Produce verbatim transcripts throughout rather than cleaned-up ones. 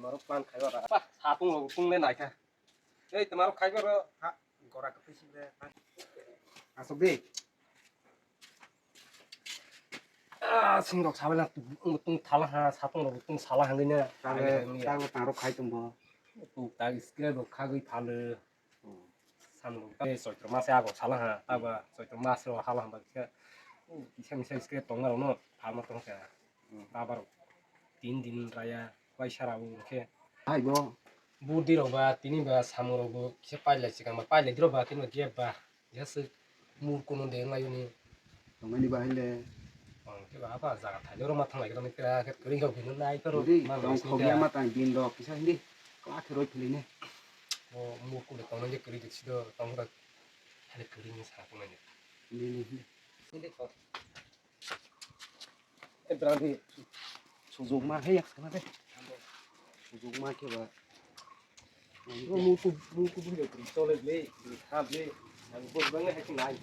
Tomorok plan khai ora. Apa? Satung lo tung le naikha. Ei, tomorok khai ora. Ha, gora ke pisi le. Asok de. Ah, singrok sabela tung thala ha, satung lo tung sala hangina. Tang tang tang rok khai tong bo. Tu tang scrap rok khagwi phalo. Samung tei Choitro mas ago sala ha, taba Choitro mas ro hala hamba kisa, kisa misa scrap tongna rokno phalma tongkha. Rubber tin din raya, waisara bo hwnkhe. Hai bo. Budi rok ba, tini ba, samung rok bo kisa pailai, sikang ba pailai di rok ba, tini ba gap ba, kisa swk mur kuno de wnglaio ni. Tongmani bahai le. Tong khe ba apa jaga thani oro ma thang lai khe tong khe kwrwi rok bini nai pharo. Hindi, man tong bising khogya khe. Ma tang din rok kisa hindi. Kla khe roi philini. Bo mur kuno tong nang khe kwrwi dik sido tong khe. Hale kwrwi ni sa tong nang. Hindi, hindi, hindi. Hindi kho. Eh, berarti sujung mah he yak sana deh. Sujung mah khe ba. Muku muku buli buli chole bli, bli kha bli. Ang bo bang hai khe nai.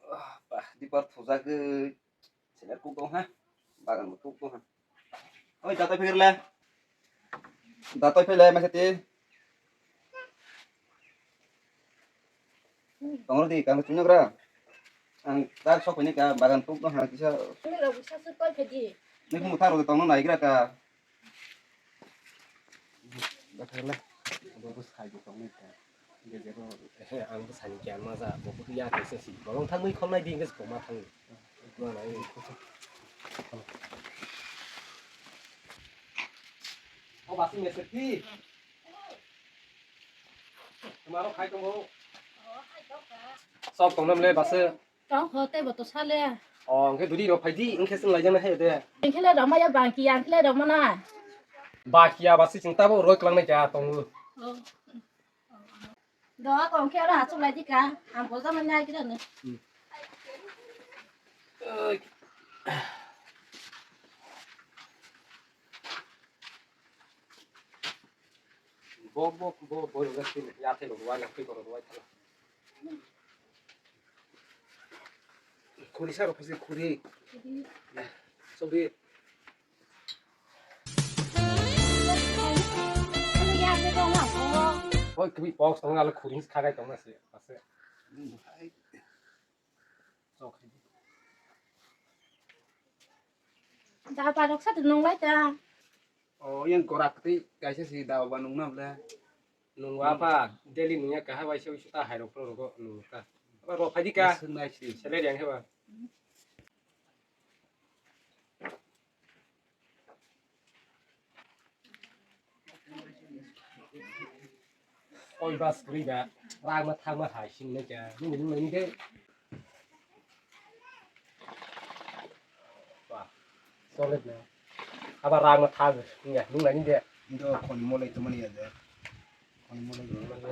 Ah, bah, dipar thujagwi. Seler kuk dong ha. Bagan bo kuk dong ha. Oi, datoi phegir le. Datoi phele, masa ti. Tongro di, kang chungna gra. Ang tak sok ini ka bagan kuk dong ha, kisa. Ini lo bisa sukoi phedi. Ini kung tharo tongno nai gra ka. Bathar le. Bo bo sai bo tong nai ta. Ge ge ro. He, ang bo sai kya ma ja, bo bo ya ke se si. Bolong thang mui khom nai di ge ko ma thang. Ma nai. O basi me se ti. Tomorok khai tongo. Sok tong nam le basi. Tong kho tei bo to sale. O, hwnkhe dudi rok phai di, hwnkhe chwng laijak nai hai de. Hwnkhe le rwmaya bangki ya, hwnkhe le rwmana. Bakiya ba si chwng tabo roi kwlang nai kha tongo. O. Do ko hwnkhe oro hachuk lai di ka, ang bo jama nai kira no. Hmm. Bo, bo, bo, bo, rwgak sini, ya thai rwgwai, ya thai rwgwai thala. Khuri sa rw phasi khuri. Chokri. Hoi, kwi box tong ala khuri khagai tong nasi, ase. Chok. Da parok sa nung lai ta. O, yang korak ti kaisa si da ba nung na bla. Nung wa pa, daily nung ya kaha bai se ta hai rok pro rok nung ka. Apa rok phai di ka? Yes, nice. Salary yang heba. Oi bas kri ba, rang ma thang ma hai sing ne ka. Nung nung nung ke. Wah, solid na. Aba rang ma thang ya, nung nang de. Indo khoni molai to mani ya de. Khoni molai.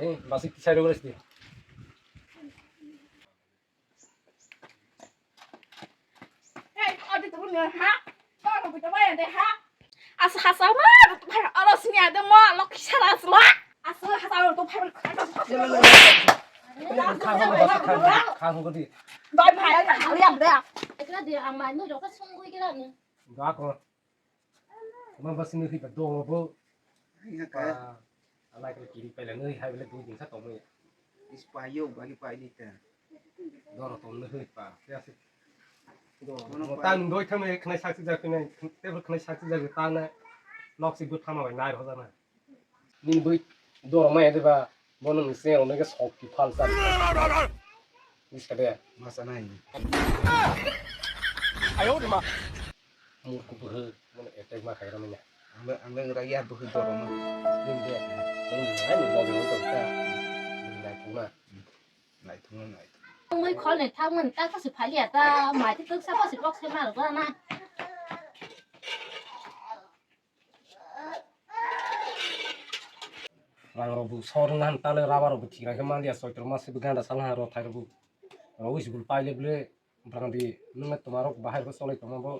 Eh, basi kisai ro res di. Hey, odi to ni ha. Asa hasa ma, aro sini ada ma, lok sara sma. Asa hasa to phai. Khang ko di. Doi phai, khang ya de. Ekla de ang mai no ka sung gui kira ni. Ga ko. Ma ba sini ri ba do bo. Iya ka. Alai kiri pai la nui hai bele dui din sa tong ya. Is pa yo ba ki pai di ta. Doro tong nui pa. Ya si. Mo tang doi thang nai khnai sak si jak nai. Tebel khnai sak si jak ta na. Nok si bu thama bai nai ro na. Ni bui doro mai de ba. Bono ni se ro ne ke sok ki phal sa. Is ka de. Masa nai. Ayo de ma. Murku bwhwi, mano attack ma khairokmani. Ang le, ang le wngkha ya bwhwi borokno. Nini de, nini hai ni loge wngkha ta. Nini naithokma. Naithokma, naithokma. Mui khol ni thangmani ta kasi phaliya ta, mai ti twksa kasi box se ma rwgana. Rang rok bo sor wngna han tale rubber rok bo thik rang khe manliya, Choitro mas se bo ganda sal ha rw thai rw bo. Rw wi sibul paile bwle. Bwrang di, nwng le twma rok bahai rw cholai tongma bo.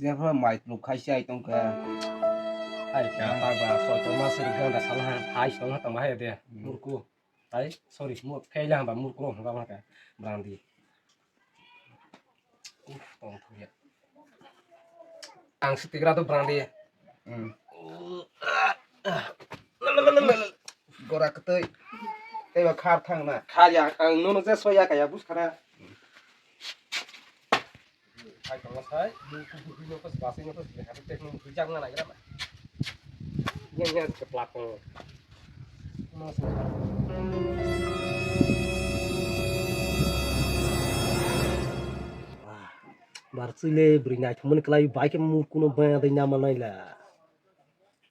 Jefra mai twluk khai se ai tong kha. Hai kha, ta ba, Choitro mas se ganda sal ha, hai se tong ha tong bahai de, murku. Tai, sorry, mo, khaila hamba murku rok hamba ma kha, bwrang di. Uff, tong thok ya. Ang si tigra do brang di. Hmm. Gora kwtwi. Tei ba khar thang na. Kha ya, ang nono je soya kaya bus khana. Hai tong sai, ni ku bu no pas basi no pas ni hati tek no hujak na nagra na. Yang yang ke plak ko. Bar chile bri nai thumani klai bai ke mur kuno ba dai nama nai la.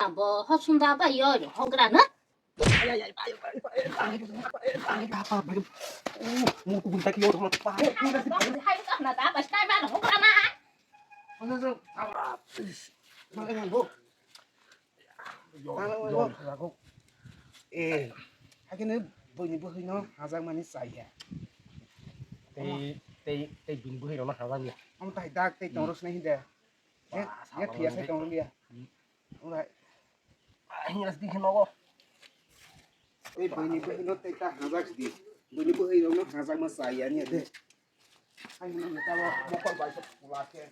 Abo hosunda ba yo hogra na. Eh, hakhe nw buini bwkhwino hajakmani chaya. Tei, tei, tei bini bwkhwirokno hajak ya. Omo tai dak tei tongrok sinai hinde. Ba, ya, ya, sabar thiya sai tongrok ya. Hmm. Ora. Hinas di kheno go. Ei buini bwkhwino tei ta hajak di. Buini bwkhwirokno hajakma chaya ni de. Ai, nang ta mokol bai sa pula khe.